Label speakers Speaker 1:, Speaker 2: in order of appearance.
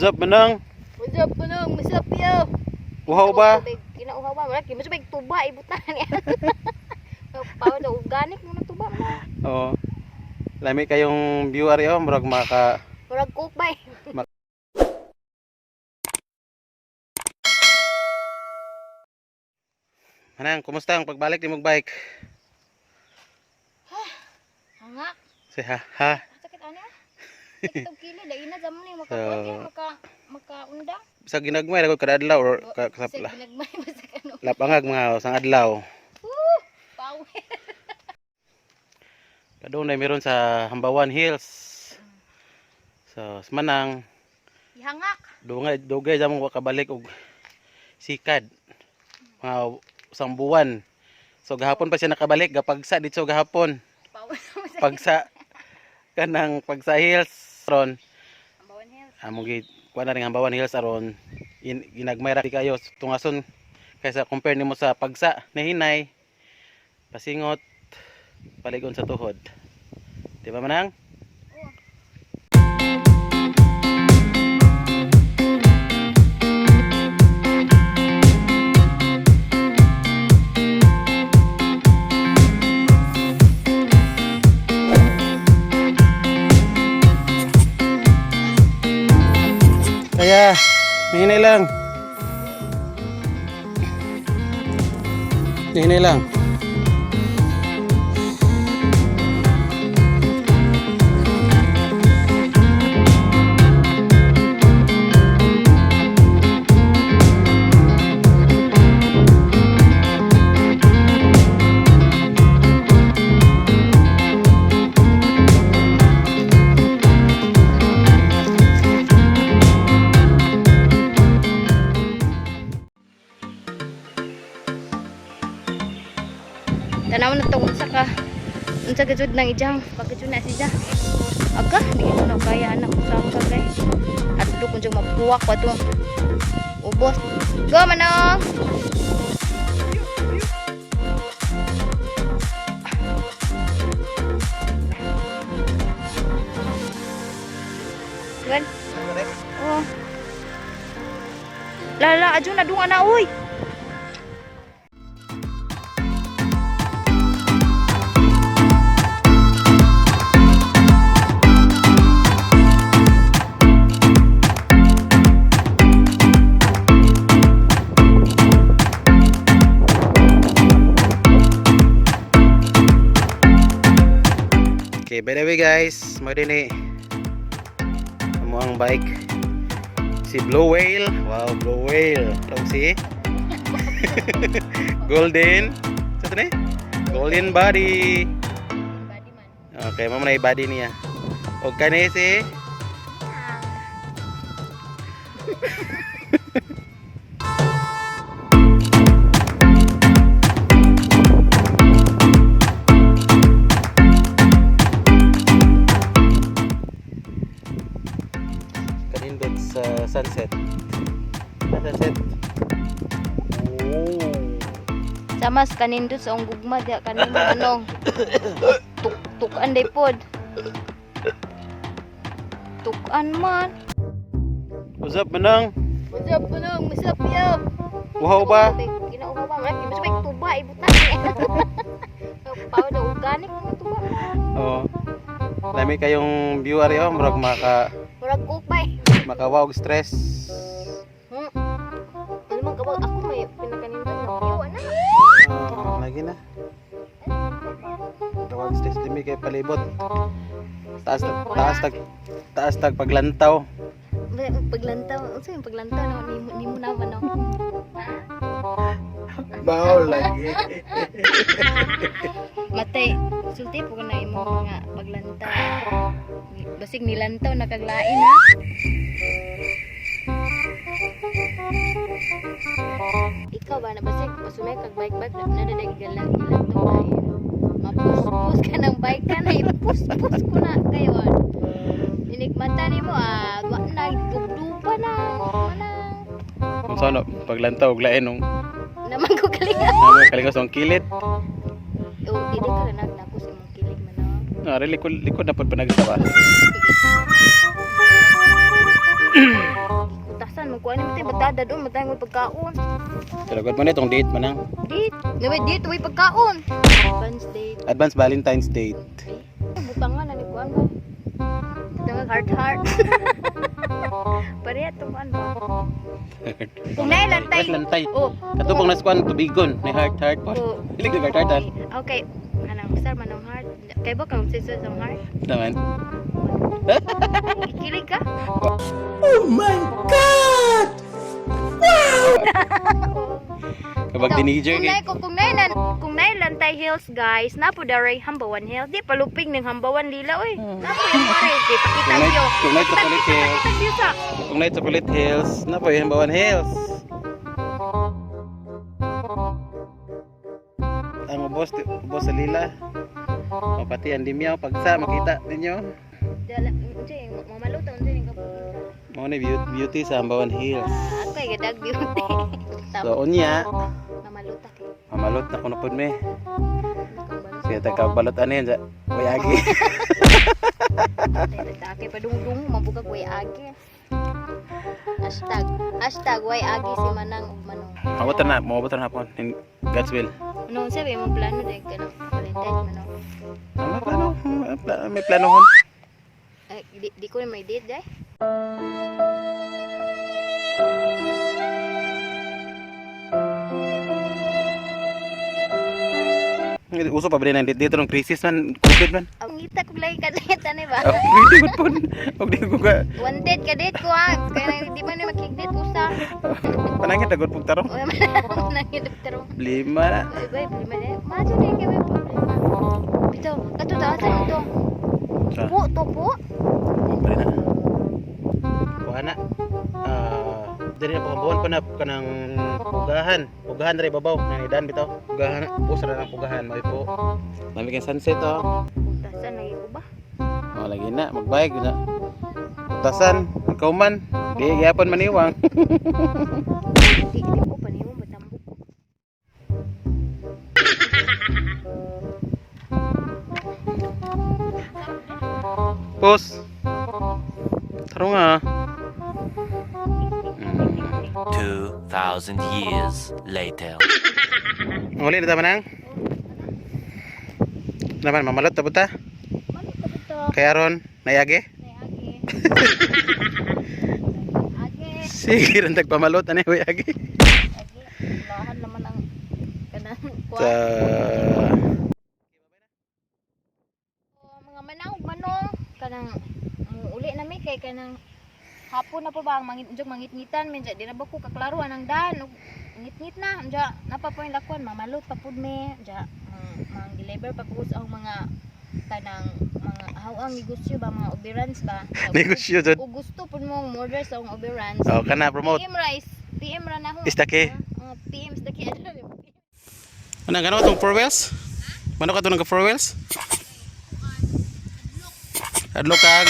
Speaker 1: What's up, Manang?
Speaker 2: What's up, Manang? What's up, yo?
Speaker 1: Uhaw ba?
Speaker 2: Kinauhaw ba? Wala, kaya mas tuba, ibutan niya. Power daw, organic mo ng tuba. Manang.
Speaker 1: Oo. Lami kayong view ari oh, murag maka
Speaker 2: Murag coke ba eh.
Speaker 1: Manang, kumusta ang pagbalik ni mong bike?
Speaker 2: Hangak.
Speaker 1: Si ha ha.
Speaker 2: Sakit ano? Sakit og kilid, dai na zaman ni makakuan
Speaker 1: So,
Speaker 2: niya, makaundang.
Speaker 1: Sa ginagmay ra kada adlaw or ka,
Speaker 2: Sa
Speaker 1: sa
Speaker 2: ginagmay basta ano.
Speaker 1: lapangag mga sang adlaw.
Speaker 2: Woo! Power.
Speaker 1: Padung na meron sa Hambawan Hills. So, sa Manang,
Speaker 2: Ihangak.
Speaker 1: dugay dugay jamong wa kabalik og sikad. Mga usang buwan. So gahapon pa siya nakabalik, gapagsa dito gahapon.
Speaker 2: Power.
Speaker 1: Pagsa kanang pagsa hills ron.
Speaker 2: Hambawan Hills.
Speaker 1: Among gi kuan na ring Hambawan Hills aron ginagmay ra kayo tungason kaysa compare nimo sa pagsa nahinay pasingot paligon sa tuhod. Di ba, Manang?
Speaker 2: Oo.
Speaker 1: Kaya, hinay lang. Hinay lang.
Speaker 2: Tanaw na tong unsa ka. Unsa ka jud nang ijang pagkajud na siya. Aga, di ko na kaya anak sa ka kay. Adto kung jud mapuwak pa to. Ubos. Go, Manong. Gan. Oh. Lala, adyo na dunga na uy.
Speaker 1: Okay, by the way guys, mo din eh. Amo ang bike. Si Blue Whale. Wow, Blue Whale. Tawag si Golden. Sa ni? Golden body.
Speaker 2: Body man.
Speaker 1: Okay, mo na body niya. Og kani si Kanindot sa sunset. Ah, sunset. Oh.
Speaker 2: Samas kanindot sa ong gugma diha kanimo anong tuk tukan day pod. Tukan man.
Speaker 1: What's up, Manang?
Speaker 2: What's up, Manong? What's up, yo?
Speaker 1: Uhaw ba?
Speaker 2: Kinauhaw ba? Wala mas may tuba ibutan. Power daw organic mo ng tuba.
Speaker 1: Oo. Lami kayong view ari oh, murag maka
Speaker 2: Murag coke ba eh.
Speaker 1: makawa og stress.
Speaker 2: Ano man kabag ako may pinakanindot na view ana.
Speaker 1: Oh, lagi na. Tawag stress limi kay palibot. Taas taas tag taas tag paglantaw.
Speaker 2: Paglantaw, unsa yung paglantaw na nimo nimo na man no?
Speaker 1: Bao lagi.
Speaker 2: Matay, sulti po na imo mga paglantaw. Basig nilantaw nakaglain ha. Ikaw ba na basig pasumay kag bike bike na na gilantaw lain. Mapuspos ka ng bike ka na ipuspos ko na kayon. Inikmata nimo ah, wa na dugdupa na. Wala.
Speaker 1: Kung sa ano, paglantaw og lain nung
Speaker 2: Naman ko kalinga.
Speaker 1: namo kalingos ang kilit.
Speaker 2: O, dili ka na nagtapos imong kilig man no.
Speaker 1: Ah, really likod, likod na pud panagsa ba.
Speaker 2: Utasan magkuha ni matay batada doon matay mo pagkaon.
Speaker 1: Pero good mo na itong date manang.
Speaker 2: Date. Nawa date way pagkaon. Advance date.
Speaker 1: Advance Valentine's date.
Speaker 2: Butangan na ni kuan ba? Butangan heart heart. Pareha to kuan ba? Kung nailantay.
Speaker 1: Lantay. Lantay.
Speaker 2: Oh.
Speaker 1: Katupong nas kuan tubigon ni heart heart po.
Speaker 2: Oh.
Speaker 1: Hilig na heart heart. Ah.
Speaker 2: Okay. Anang sar man ang heart. Kay ba kang sisa sa heart?
Speaker 1: Naman.
Speaker 2: Kikilig ka?
Speaker 1: Oh my God! Kapag teenager
Speaker 2: Kung
Speaker 1: kay.
Speaker 2: nay ko kung nay Lantay Hills guys, napo daray Hambawan Hills. Di palupig ning Hambawan lila oy. Napo yung pare, di pakita view.
Speaker 1: Kung night Chocolate Hills.
Speaker 2: Pakita view sa.
Speaker 1: Kung night Chocolate Hills, napo yung Hambawan Hills. Ang ubos, ubos sa lila. O pati ang dimyaw, pagsa, makita ninyo.
Speaker 2: Dala, unsa yung mamaluta unsa yung kapukin.
Speaker 1: Mao ni beauty sa Hambawan Hills.
Speaker 2: Ah, ako ay gadag beauty.
Speaker 1: So unya,
Speaker 2: Mamaluta kay.
Speaker 1: mamalot na kuno pud mi. Siya tagkabalot ano yun sa Wayagi.
Speaker 2: Kay padungdung mabugag way agi. Hashtag #WayAgi si Manang ug Manong.
Speaker 1: Mabot na, mabot na hapon. In God's will.
Speaker 2: Ano unsa ba imong plano dahil ka ng Valentine manong?
Speaker 1: Ano plano? May plano hon.
Speaker 2: Ay, di ko na may date dai.
Speaker 1: Uso pa ba din ang date dito ng crisis man, COVID man.
Speaker 2: Ang ngita kog lagi ka date ani ba?
Speaker 1: Oh, hindi ko po. Og di ko ka.
Speaker 2: Wanted ka date ko ha. Kaya di ba ni makig-date usa.
Speaker 1: Panangit agad pug tarong.
Speaker 2: Oy man nangidop tarong.
Speaker 1: Lima na.
Speaker 2: Ay bay, problema na. Majo na kay may problema. Bitaw, kato ta asa ito.
Speaker 1: Sa,
Speaker 2: Po, to po.
Speaker 1: po pa rin na. Kuha na. Ah, diri na pakabuhan pa na kanang pugahan. Pugahan diri babaw nang idan bitaw. Pugahan na. Pusa na ng pugahan mo po. Lami kay sunset oh.
Speaker 2: Utasan lagi ko ba?
Speaker 1: Oh, lagi na magbike na. Utasan, kauman. Di gyapon maniwang.
Speaker 2: Di di ko pa nimo matambok ko.
Speaker 1: Pos. Taro nga.
Speaker 3: 2,000 years later.
Speaker 1: Uli na tama nang. Naman mamalot ta buta.
Speaker 2: Mano ka bitaw?
Speaker 1: Kaya ron nayagi.
Speaker 2: Nay agi. Agi.
Speaker 1: Sige ron tagpamalot ani way agi.
Speaker 2: Agi. Lahan naman ang kanang
Speaker 1: Sa
Speaker 2: kuan. Mga manang ug manong kanang uli na mi kay kanang hapon na po ba ang mangit unjog mangitngitan min di na ba ko kaklaro anang daan ug ngitngit na unja napa po yung lakwan mamalot pa pud mi unja mang deliver pa po sa akong mga kanang mga hawang negosyo ba mga uberans ba.
Speaker 1: Negosyo jud.
Speaker 2: Ug gusto pud mong order sa akong uberans,
Speaker 1: Oh, kana promote.
Speaker 2: PM rice PM ra na ho.
Speaker 1: Istake.
Speaker 2: Ah, PM istake.
Speaker 1: Ano gano tong four wheels? Mano ka to nang four wheels? Adlok kag.